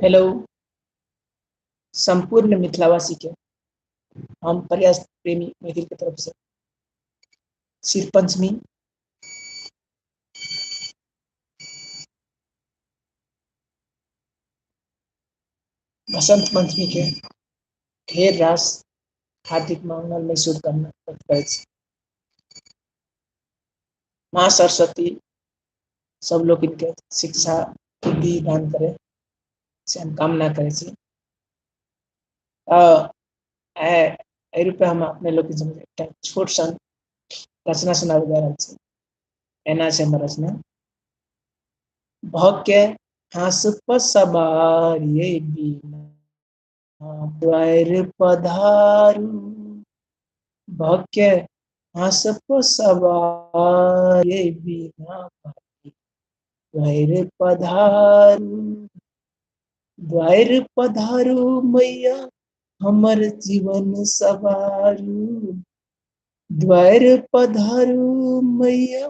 Hello. सम्पूर्ण मिथिलावासी के हम प्रयास प्रेमी मैथिल के तरफ से शिव पंचमी बसंत पंचमी के ढेर रास हार्दिक मंगलमय शुभकामना व्यक्त करै छी। माँ सरस्वती सब लोग के शिक्षा बुद्धि दान करे से हम कामना करै छी। एहि रूपे हम अपने लोग के एकटा छोट सन रचना सुनाबे जा रहल छी। एना छै हमर रचना। भके हंस पर सवार ये बीना द्वार पधारू, भके हंस पर सवार ये बीना द्वार पधारू, द्वार पधारू मैया हमर जीवन सवारू, द्वार पधारू मैया।